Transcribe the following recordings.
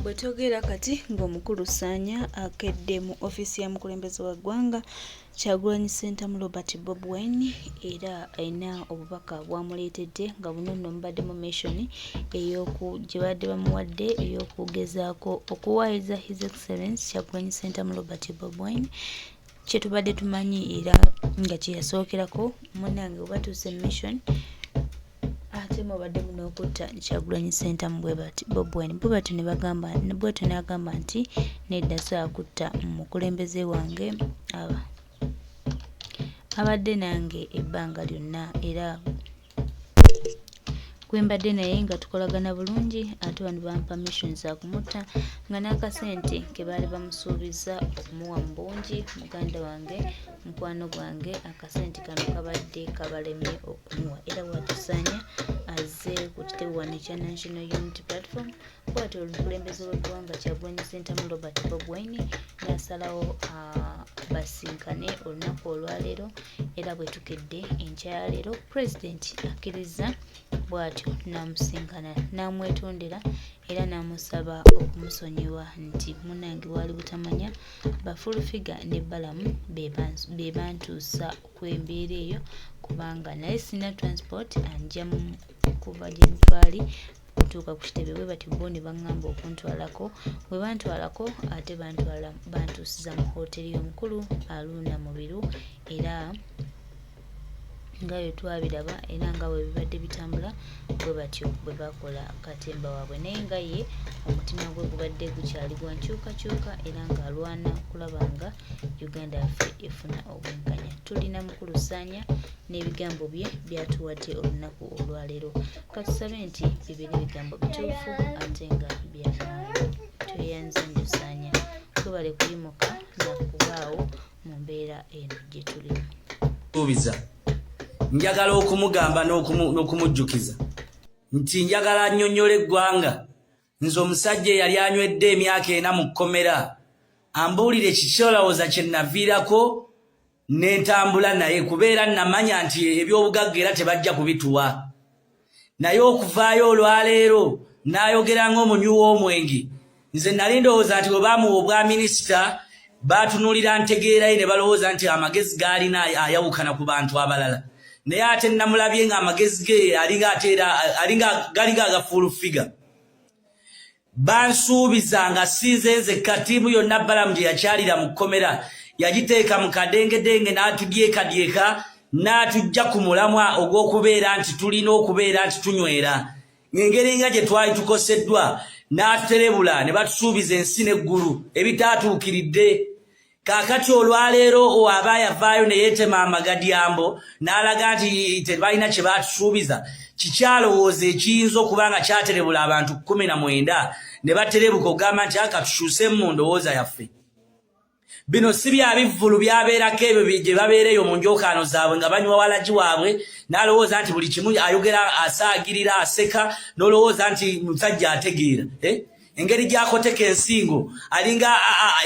Bwetwogera kati ng'omukulu Saanya akedde mu ofiisi ya mukulembeze wa ggwanga Kyagulanyi Ssentamu Robert Bobi Wine era alina obubaka bw'amuleetedde nga buno nno mubaddemu mission ey'oku gye babadde bamuwadde ey'okugezaako okuwaayiriza His Excellence Kyagulanyi Ssentamu Robert Bobi Wine kye tubadde tumanyi era nga kye yasookerako. Munnange bwe batuuse mu mission ate mubaddemu n'okutta Kyagulanyi Ssentamu bwe bati Bobi Wine bwe batyo ne bagamba bw'atyo n'agamba nti nedda saakutta mukulembeze wange aba abadde nange ebbanga lyonna era gwe mbadde naye nga tukolagana bulungi ate wano bampa mission za kumutta nga n'akasente ke baali bamusuubizza okumuwa mu bungi muganda wange mukwano gwange akasente kano kabadde kabalemye okumuwa era bwatusaanya azze ku kitebe wano ekya National Unity Platform. Bwatyo omukulembeze w'eggwanga Kyagulanyi Ssentamu Robert Bobi Wine n'asalawo basinkane olunaku olwaleero era bwe tukedde enkya ya leero pulezidenti akkirizza bwatyo n'amusinkana n'amwetondera era n'amusaba okumusonyiwa nti munnange bwali butamanya ba Full Figure ne Balaam be bantuusa ku embeera eyo kubanga naye sirina transport anjja kuva gye twali okutuuka ku kitebe bwe batyo bo ne baŋŋamba okuntwalako bwe bantwalako ate bantwala bantuusiza mu hooteeri y'omukulu Aluuna Mubiru era nga bwe twabiraba era nga bwe bibadde bitambula bwe batyo bwe bakola katemba waabwe naye nga ye omutima gwe gubadde gukyali gwa nkyukakyuka era ng'alwana okulaba nga Uganda yaffe efuna obwenkanya. Tulina mukulu Ssaanya n'ebigambo bye by'atuwadde olunaku olwaleero. Katusabe nti bibeere bigambo bituufu ate nga byamaanyi. Tweyanze nnyo Ssaanya, webale kuyimuka na kubaawo mu mbeera eno gye tulimu. Suubiza njagala okumugamba n'okumujjukiza nti njagala annyonnyole eggwanga nze omusajja eyali anywedde emyaka ena mu kkomera ambuulire kiki olowooza kye naviirako ne ntambula naye kubeera namanya nti ebyobugagga era tebajja kubituwa naye okuvaayo olwaleero n'ayogera ng'omunywi w'omwenge. Nze nali ndowooza nti bwe baamuwa obwa minisita baatunuulira ntegeera ye ne balowooza nti amagezi g'alina ayawukana ku bantu abalala, naye ate namulabye ng'amagezi ge alinga ate era alinga galinga aga full figure. Bansuubiza nga sinze nzekka, ttiimu yonna Balamu gye yakyalira mu kkomera yagiteeka mu kadengedenge n'atudyekadyeka n'atujja ku mulamwa ogw'okubeera nti tulina okubeera nti tunywera ng'engeri nga gye twali tukoseddwa n'atuterebula ne batusuubiza ensi n'eggulu ebitaatuukiridde. Kaakati olwaleero aba yavaayo ne yeetema amagadyambo n'alaga nti tebalina kye baatusuubiza, kikyalowooza ekiyinza okuba nga kyaterebula abantu 19 ne baterebuka okugamba nti aka tukyuseemu mu ndowooza yaffe. Bino si bya bivvulu byabeerako ebyo gye babeera eyo mu njokaano zaabwe nga banywa walagi waabwe n'alowooza nti buli kimu ayogera asaagirira aseka n'olowooza nti musajja ategeera. Eh? Engeri gy'akoteka ensingo alinga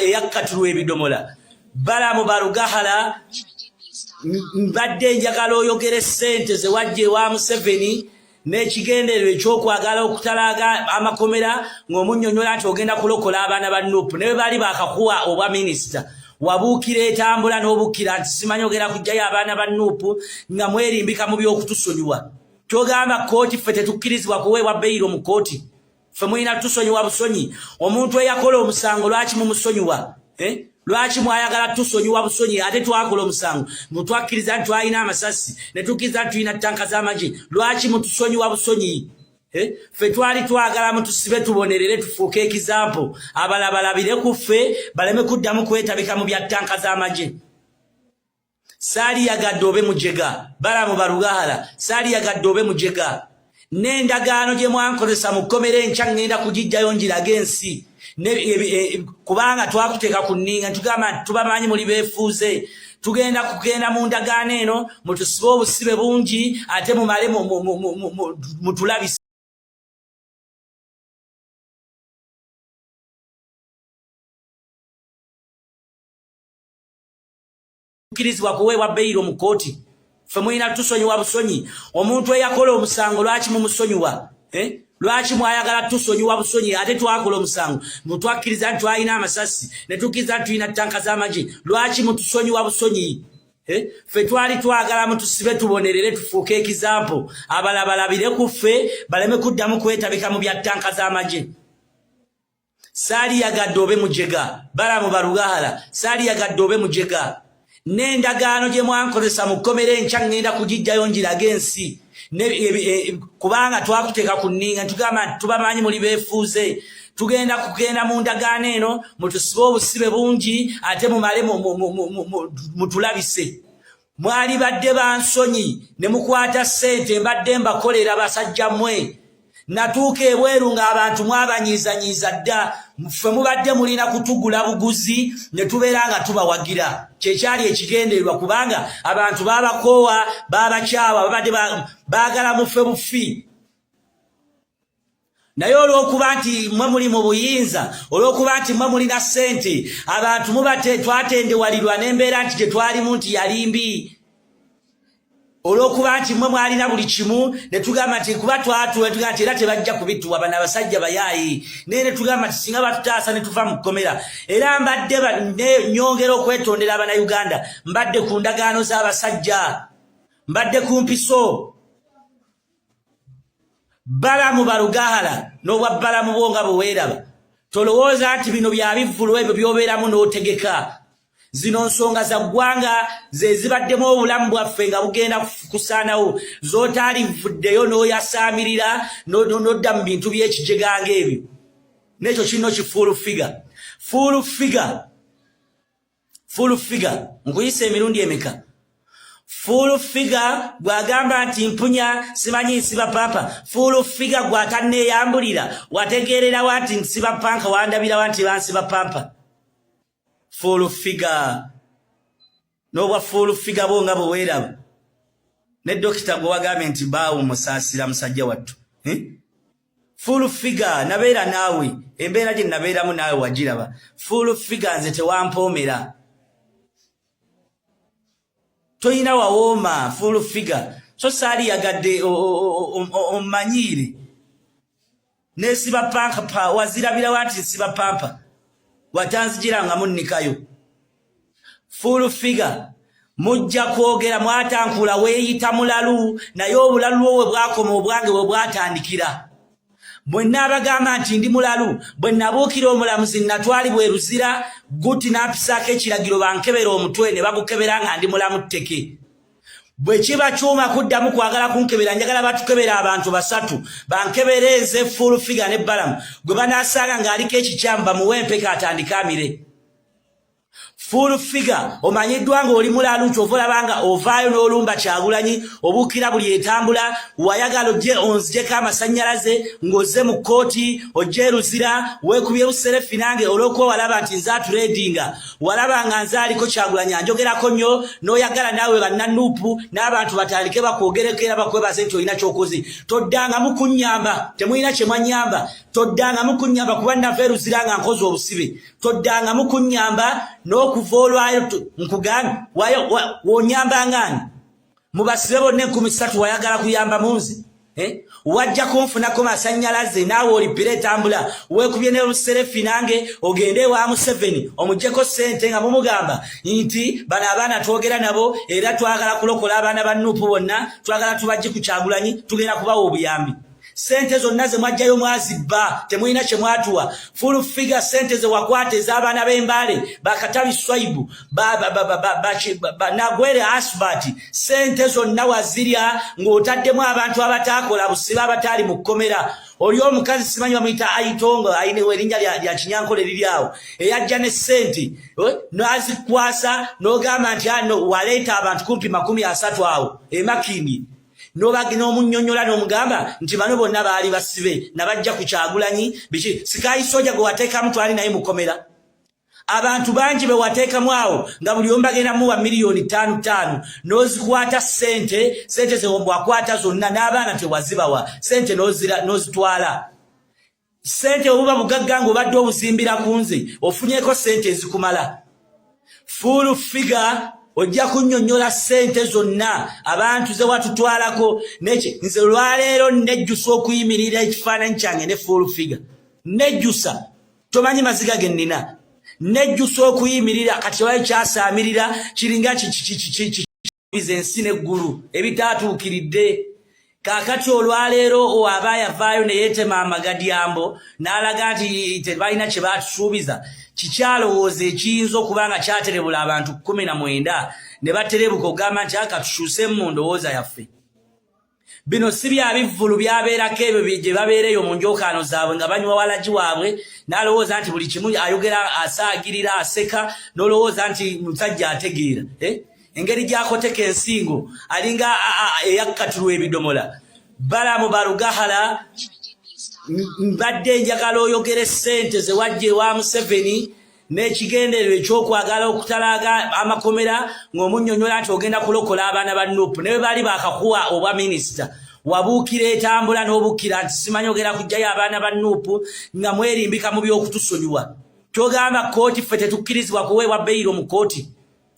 eyakkatirwa ebidomola. Balamu Barugahala, mbadde njagala oyogere ssente ze wajja ewa Museveni n'ekigendererwa eky'okwagala okutalaaga amakomera ng'omunnyonnyola nti ogenda kulokola abaana ba Nup ne bwe baali baakakuwa obwa minisita wabuukira etambula n'obukkira nti simanyi ogenda kuggyayo abaana ba Nup nga mwerimbika mu by'okutusonyiwa. Ky'ogamba kkooti ffe tetukkirizibwa kuweebwa beyiro mu kkooti. Ffe mulina tusonyiwa busonyi. Omuntu eyakola omusango lwaki mumusonyiwa? Eh? Lwaki mwayagala tusonyiwa busonyi ate twakola omusango mbu twakkiriza nti twalina amasasi ne tukkiriza nti tulina ttanka z'amagye, lwaki mutusonyiwa busonyi? Eh? Ffe twali twagala mutusibe tubonerere tufuuke ekizampo abalala balabire ku ffe baleme kuddamu kwetabika mu bya ttanka z'amagye. Saali yagadde obe mujega Balamu Barugahala, saali yagadde obe mujega n'endagaano gye mwankozesa mu kkomera enkya ŋŋenda kugiggyayo ngirage ensi kubanga twakuteeka ku nninga ntugamba nti tubamanyi muli beefuuze tugenda kugenda mu ndagaano eno mutusibe obusibe bungi ate mumale mutulabise. Kkirizibwa kuweebwa beyiro mu kkooti. Ffe mulina tusonyiwa busonyi. Omuntu eyakola omusango lwaki mumusonyiwa? Eh? Lwaki mwayagala tusonyiwa busonyi ate twakola omusango? Mutwakkiriza nti twalina amasasi, ne tukkiriza nti tulina ttanka z'amagye. Lwaki mutusonyiwa busonyi? Eh? Ffe twali twagala mutusibe, tubonerere, tufuuke example, abala balabire ku ffe, baleme kuddamu kwetabika mu bya ttanka z'amagye. Saali yagadde obe mujega, Balamu Balugahala, saali yagadde obe mujega. N'endagaano gye mwankozesa mu kkomera, enkya ŋŋenda kugijjayo ngirage ensi. Kubanga twakuteeka ku nninga, ntugamba nti tubamanyi muli beefuuze, tugenda kugenda mu ndagaano eno, mutusibe obusibe bungi ate mumale mutulabise. Mwali badde bansonyi ne mukwata ssente mbadde mbakolera. Basajja mmwe, natuuka ebweru ng'abantu mwabanyiizanyiiza dda. Ffe mubadde mulina kutugula buguzi ne tubeera nga tubawagira, kyekyali ekigendererwa, kubanga abantu babakoowa, babakyawa, babadde baagala mufe bufi. Naye olw'okuba nti mwe muli mu buyinza, olw'okuba nti mwe mulina ssente, abantu mubate twatendewalirwa n'embeera nti gye twalimu nti yali mbi. Olw'okuba nti mwe mwalina buli kimu, ne tugamba nti kuba twatuwa, tugamba nti era tebajja kubituwa, bano abasajja bayaayi. Naye ne tugamba nti singa batutaasa ne tuva mu kkomera. Era mbadde nyongera okwetondera Abannayuganda, mbadde ku ndagaano z'abasajja, mbadde ku mpiso. Balamu Balugahala, n'obwa Balamu bwo nga bwe weeraba, tolowooza nti bino bya bivvulu ebyo by'obeeramu n'otegeka. Zino nsonga za ggwanga, ze zibaddemu obulamu bwaffe nga bugenda kusaanawo, z'otaalivuddeyo n'oyasaamirira n'odda mu bintu by'ekijeganga ebyo. N'ekyo kino ki full figure, full figure, full figure. Nkuyisa emirundi emeka, full figure? Gwagamba nti mpunya, simanyi nsiba pamper. Full figure, gwatanneeyambulira, wategeererawa nti nsiba pamper? Wandabirawa nti bansiba pamper? Full figure, n'obwa full figure bwo nga bwe weeraba, ne dokita gwe wagambye nti baawo musaasira musajja wattu, eh? Full figure, nabeera naawe, embeera gye nabeeramu naawe wagiraba. Full figure, nze tewampoomera, toyina wawooma, full figure. So saali yagadde omanyiire nesiba pamper pa, wazirabirawa nti nsiba pamper? Watanzigira nga munnikayo. Full figure, mujja kwogera mwatankula, weeyita mulalu, naye obulalu bwo bwe bwakoma, obwange bwe bwatandikira. Bwe naabagamba nti ndi mulalu, bwe nabuukira omulamuzi, natwalibwa eruzira guti n'apisaako ekiragiro bankebera omutwe, ne bagukebera nga ndi mulamu tteke. Bwe kiba kyuma kuddamu kwagala kunkebera, njagala batukebera abantu basatu, bankebere nze, full figure ne Balamu. Gwe banaasanga ng'aliko ekikyamu, bamuwe empeka atandike amire. Full figure, omanyiddwa ng'oli mulalu, kyova olaba nga ovaayo n'olumba Kyagulanyi, obuukira buli etambula. Wayagala ojje onzijeko amasannyalaze ng'ozze mu kkooti, ojje eruzira weekubye buserefi nange, olw'okuba walaba nti nze atureedinga, walaba nga nze aliko Kyagulanyi anjogerako nnyo, n'oyagala naawe bannanuupu n'abantu batandike bakwogereko era bakwebaze nti olina ky'okoze. Toddangamu kunnyamba, temulina kye mwanyamba. Toddangamu kunnyamba kuba nava eruzira nga nkoze obusibe. Toddangamu kunnyamba n'okuva olwayo nkugambye, wonyamba ngaani mubasibe bonna 3000? Wayagala kuyamba munze, eh? Wajja kunfunako masannyalaze, naawe olipira etambula, weekubye ne luserefi nange, ogende ewa Museveni omugyeko ssente nga mumugamba nti bano abaana twogera nabo, era twagala kulokola abaana ba Nuupu bonna, twagala tubajje ku Kyagulanyi, tugenda kubawa obuyambi. Sente zonna ze mwajjayo mwazibba, temulina kye mwatuwa. Full figure, sente ze wakwata ez'abaana b'Embaale, Bakatabi Swaibu, Nagwere Asbat, sente zonna wazirya ng'otaddemu abantu abataakola busibe, abataali mu kkomera. Oli omukazi simanyi bamuyita Aitongo, ayina erinnya lya kinyankole liri awo, eyajja ne sente n'azikwasa, n'ogamba nti ano waleeta abantu kumpi 30 awo emakindi, n'omunyonyola n'omugamba nti bano bonna baali basibe nabajja ku Kyagulanyi. Biki sikayi soja gwe wateekamu twali naye mukomera, abantu bangi be wateekamu awo nga buli omu bagenda muwa miliyoni 5 5, n'ozikwata sente. Sente zewakwata zonna n'abaana tewazibawa, sente n'ozitwala. Sente obuba bugagga ng'obadde obuzimbira ku nze, ofunyeko sente ezikumala. Full figure, Ojja kunnyonnyola ssente zonna abantu ze watutwalako neki. Nze olwaleero nejjusa okuyimirira ekifaananyi kyange ne Full Figure. Nejjusa, tomanyi maziga ge nnina. Nejjusa okuyimirira kati wali kyasaamirira kiringa kibiza ensi n'eggulu ebitaatuukiridde. Kaakati olwaleero aba yavaayo ne yeetema amagadyambo n'alaga nti tebalina kye baatusuubiza. Kikyalowooza ekiyinza okuba nga kyaterebula abantu 19 ne baterebuka okugamba nti aka tukyusemu mu ndowooza yaffe. Bino si bya bivvulu byabeerako ebyo gye babeera eyo mu njokaano zaabwe nga banywa walagi waabwe, n'alowooza nti buli kimu ayogera, asaagirira, aseka, n'olowooza nti musajja ategeera, eh? Engeri gy'akoteka ensingo alinga eyakkatirwa ebidomola. Balamu Barugahala, mbadde njagala oyogere ssente ze wajja ewa Museveni n'ekigendererwa ekyokwagala okutalaaga amakomera ng'omunnyonnyola nti ogenda kulokola abaana ba NUP. Ne bwe baali bakakuwa obwa minisita, wabuukira etambula n'obukkira nti simanyi ogenda kuggyayo abaana ba NUP nga mwerimbika mu by'okutusonyiwa. Kyogamba kkooti ffe tetukkirizibwa kuweebwa beyiro mu kkooti?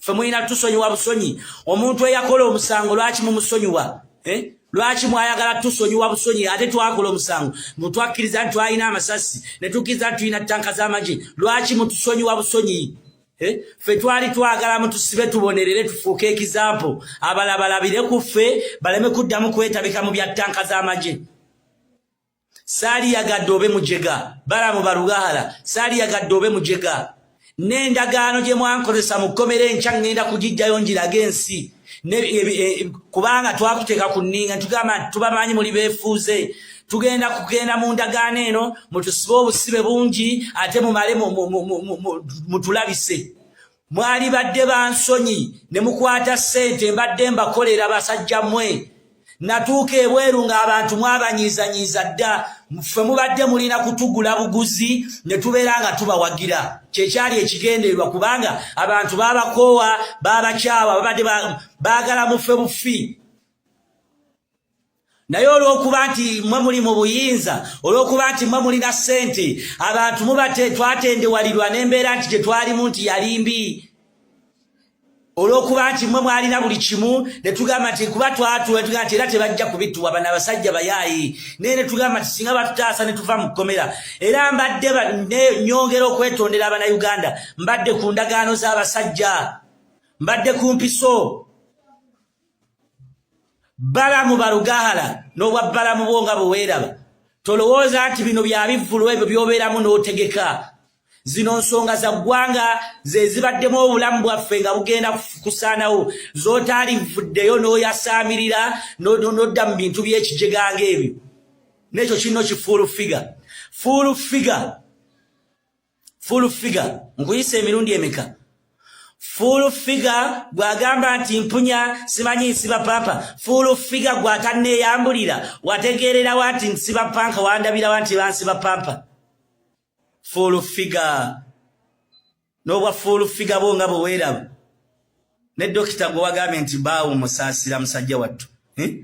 Ffe mulina tusonyiwa busonyi omuntu eyakola omusango? Lwaki mumusonyiwa, eh? Lwaki mwayagala tusonyiwa busonyi ate twakola omusango? Mutwakkiriza nti twalina amasasi, ne tukkiriza nti tulina tanka z'amagye. Lwaki mutusonyiwa busonyi, eh? Ffe twali twagala mutusibe, tubonerere, tufuuke example, abalala balabire ku ffe baleme kuddamu kwetabika mu bya tanka z'amagye. Saali yagadde obe mujega, Balamu Barugahala, saali yagadde obe mujega. N'endagaano gye mwankozesa mu kkomera, enkya ŋŋenda kugijjayo ngirage ensi, kubanga twakuteeka ku nninga ntugamba nti tubamanyi muli beefuuze. Tugenda kugenda mu ndagaano eno, mutusibe obusibe bungi ate mumale mutulabise. Mwali badde bansonyi ne mukwata ssente mbadde mbakolera. Basajja mmwe, natuuka ebweru ng'abantu mwabanyiizanyiiza dda. Ffe mubadde mulina kutugula buguzi ne tubeera nga tubawagira, kyekyali ekigendererwa, kubanga abantu babakoowa, babakyawa, babadde baagala mufe bufi. Naye olw'okuba nti mwe muli mu buyinza, olw'okuba nti mwe mulina ssente, abantu mubate twatendewalirwa n'embeera nti gye twalimu nti yali mbi. Olw'okuba nti mwe mwalina buli kimu, ne tugamba nti kuba twatuula, tugamba nti era tebajja kubituwa, bano abasajja bayaayi. Naye ne tugamba nti singa batutaasa ne tuva mu kkomera. Era mbadde nyongera okwetondera Abannayuganda. Mbadde ku ndagaano z'abasajja, mbadde ku mpiso. Balamu Barugahala, n'obwa Balamu bwo nga bwe weeraba, tolowooza nti bino bya bivvulu ebyo by'obeeramu n'otegeka. Zino nsonga za ggwanga, ze zibaddemu obulamu bwaffe nga bugenda kusaanawo, z'otaalivuddeyo n'oyasaamirira n'odda mu bintu by'ekijeganga ebyo. N'ekyo kino ki Full Figure, Full Figure, Full Figure, nkuyisa emirundi emeka? Full Figure gwagamba nti mpunya, simanyi nsiba pamper. Full Figure gwatanneeyambulira, wategeererawa nti nsiba pamper? Wandabirawa nti bansiba pamper? Full Figure n'obwa Full Figure bwo nga bwe weeraba, ne dokita gwe wagambye nti baawo musaasira musajja wattu, eh?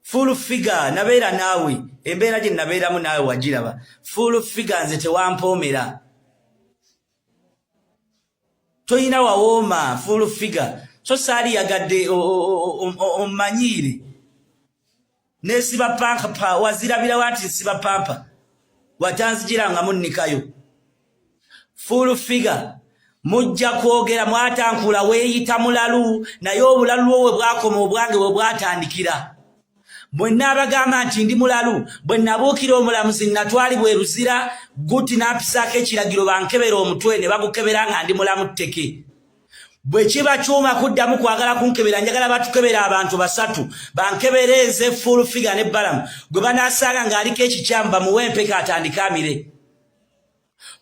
Full Figure, nabeera naawe, embeera gye nabeeramu naawe wagiraba. Full Figure, nze tewampoomera, toyina wawooma. Full Figure, so saali yagadde omanyiire nesiba pamper. Wazirabirawa nti nsiba pamper? Watanzigira nga munnikayo. Full Figure, mujja kwogera mwatankula, weeyita mulalu, naye obulalu bwo bwe bwakoma, obwange bwe bwatandikira. Bwe naabagamba nti ndi mulalu, bwe nabuukira omulamuzi, natwalibwa eruzira guti n'ampisaako ekiragiro bankebera omutwe, ne bagukebera nga ndi mulamu tteke. Bwe kiba kyuma kuddamu kwagala kunkebera, njagala batukebera abantu basatu, bankebere nze, Full Figure ne Balamu. Gwe banaasanga ng'aliko ekikyamu, bamuwe empeka atandike amire.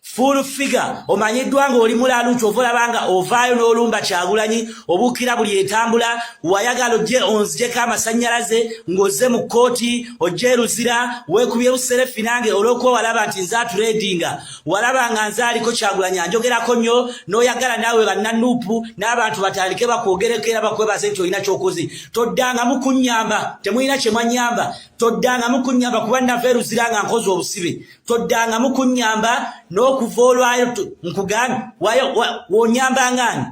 Full Figure, omanyiddwa ng'oli mulalu, kyova olaba nga ovaayo n'olumba Kyagulanyi, obuukira buli etambula. Wayagala ojje onzijeko amasannyalaze ng'ozze mu kkooti, ojje eruzira weekubye bu selfie nange, olw'okuba walaba nti nze aturedinga, walaba nga nze aliko Kyagulanyi anjogerako nnyo, n'oyagala naawe banna NUP n'abantu batandike bakwogereko era bakwebaze nti olina ky'okoze. Toddangamu kunnyamba, temulina kye mwanyamba. Toddangamu kunnyamba kuba nava eruzira nga nkoze obusibe. Toddangamu kunnyamba n'okuva olwayo. Nkugambye, wonyamba ngaani?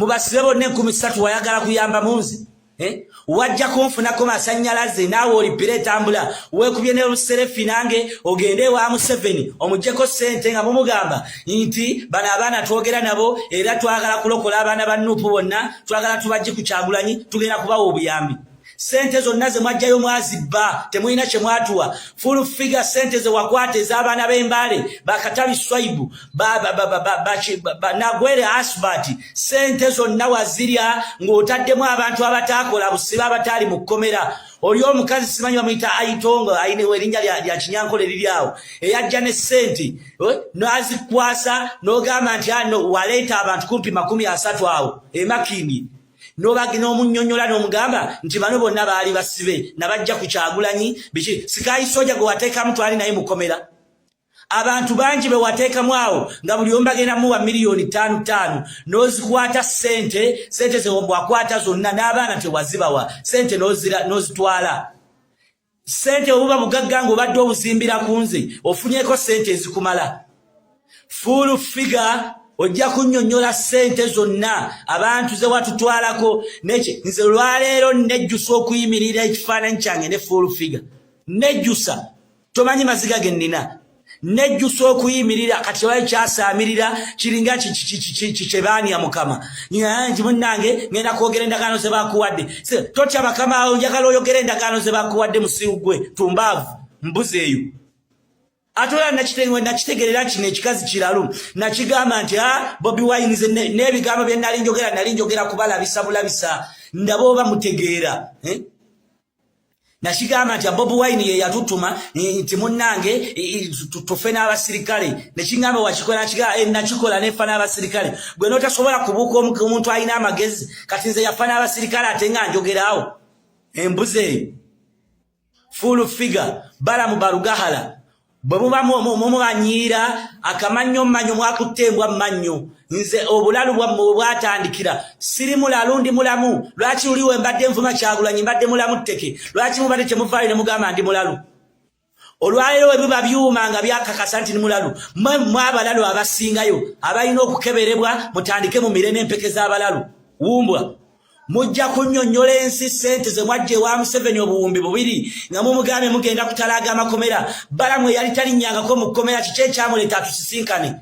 Mubasibe bonna 3000 wayagala kuyamba munzi, eh? Wajja kunfunako masanyalaze, naawe olipira etambula, weekubye ne luserefi nange ogende ewa Museveni omugyeko ssente nga mumugamba nti bano abaana twogera nabo era twagala kulokola abaana ba NUP bonna, twagala tubajje ku Kyagulanyi, tugenda kubawa obuyambi. Sente zonna ze mwajjayo mwazibba, temulina kye mwatuwa. Full Figure, sente ze wakwata ez'abaana b'Embaale, bakatabi Swaibu, Nagwere Asbat, sente zonna wazirya ng'otaddemu abantu abataakola busibe, abataali mu kkomera. Oli omukazi simanyi bamuyita Aitongo, ayina erinnya lya Kinyankole liri awo, eyajja ne sente n'azikwasa n'ogamba nti ano waleeta abantu kumpi 30 awo emakindi, n'omunyonyola n'omugamba nti bano bonna baali basibe nabajja ku Kyagulanyi. Biki sikayi soja gwe wateekamu twali naye mukomera, abantu bangi be wateekamu awo nga buli omu bagenda muwa miliyoni 5 5, n'ozikwata sente. Sente zewakwata zonna n'abaana tewazibawa, sente n'ozitwala. Sente obuba bugagga ng'obadde obuzimbira ku nze, ofunyeko sente ezikumala. Full Figure, ojja kunnyonnyola ssente zonna abantu ze watutwalako. Neki nze olwaleero nejjusa okuyimirira ekifaananyi kyange ne Full Figure, nejjusa, tomanyi maziga ge nnina, nejjusa okuyimirira. Kati wali kyasaamirira kiringa kyebaania mukama nti munnange ngenda kwogera endagaano ze bakuwadde. Totya bakama awo, njagala oyogera endagaano ze bakuwadde. Musiru gwe, tumbaavu, mbuzi eyo. Ate era nakitegerera nti nekikazi kiralu, nakigamba nti a Bobi Wine n'ebigambo bye nali njogera, nali njogera kubalabisa bulabisa, ndaba oba mutegeera, eh? Nakigamba nti Bobi Wine ye yatutuma nti munnange tufe n'abasirikale. Nekigamba wakikola, eh, nakikola nefa n'abasirikale. Gwe notasobola kubuuka omuntu alina amagezi. Kati nze yafa n'abasirikale ate nga njogeraawo embuzi eyo. Full Figure, Balamu Barugahala, bwe muba mumumanyiira akamannyo mmanyo, mwakutte embwa mannyo. Nze obulalu bwammwe bwe bwatandikira, siri mulalu, ndi mulamu. Lwaki luli we mbadde nvuma Kyagulanyi mbadde mulamu tteke? Lwaki mubadde temuvaayo ne mugamba ndi mulalu? Olwaleero we biba byuma nga byakakasa nti ni mulalu, mwe abalalu abasingayo abalina okukeberebwa, mutandike mumire n'empeke z'abalalu. Wumbwa, mujja kunnyonnyola ensi ssente ze mwajja ewa Museveni 2000 nga mumugambye mugenda kutalaaga amakomera. Balamu eyali talinnyangako mu kkomera, kiki ekyamuleeta atusisinkane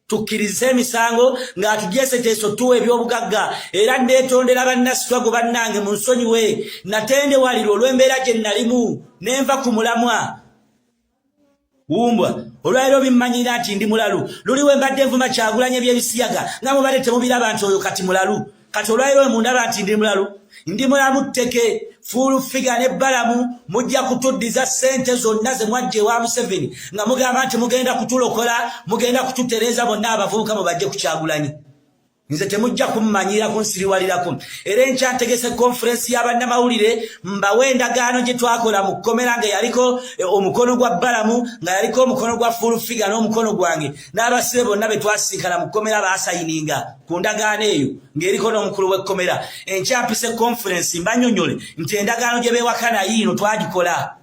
tukkirize emisango ng'atugyeseteeso tuwa ebyobugagga? Era neetondera bannasitwago bannange, mu nsonyiwe, natendewalirwa olw'embeera gye nnalimu nenva ku mulamwa. Wumbwa, olwaliro bimmanyira nti ndi mulalu. Luli we mbadde nvuma Kyagulanya ebyebisiyaga nga mubadde temubiraba nti oyo kati mulalu. Kati olwaliro we mundaba nti ndi mulalu, ndi mulamu tteke. Full Figure ne Balamu, mujja kutuddiza ssente zonna ze mwajja ewa Museveni nga mugamba nti mugenda kutulokola, mugenda kututereeza, bonna abavubuka mubajje ku Kyagulanyi. Nze temujja kummanyira kunsiriwalirako. Era enkya ntegese conference y'abannamawulire mbawe endagaano gye twakola mu kkomera nga yaliko omukono gwa Balamu, nga yaliko omukono gwa Full Figure n'omukono gwange n'abasibe bonna be twasisinkana mu kkomera baasayininga ku ndagaano eyo ng'eriko n'omukulu w'ekkomera. Enkya mpise conference mbanyonyole nti endagaano gye beewakana yiino twagikola.